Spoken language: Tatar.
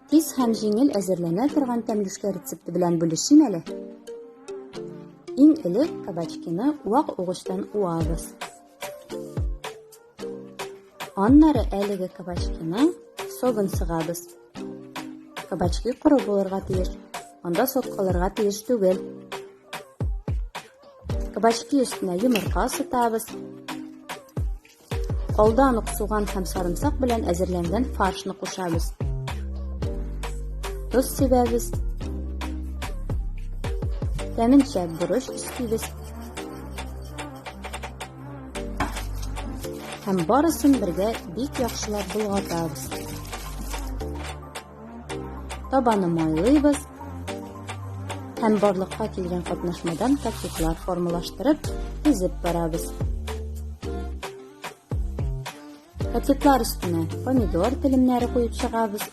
Тиз һәм җиңел әзерләнә торган тәмлүшкә рецепты белән бүлешим әле. Иң элек кабачкины вак угычтан уабыз. Аннары әлеге кабачкиның согын сыгабыз. Кабачки коры булырга тиеш, анда сок калырга тиеш түгел. Кабачки өстенә йомырка сытабыз. Алдан ук суган һәм сарымсак белән әзерләнгән фаршны кушабыз. Тоз сибәбез. Тәменчә борыч өстибез. Һәм барысын бергә бик яхшылап болгатабыз. Табаны майлыйбыз һәм барлыкка килгән катнашмадан котлетлар формалаштырып, тезеп барабыз. Котлетлар өстенә помидор телемнәре куеп чыгабыз.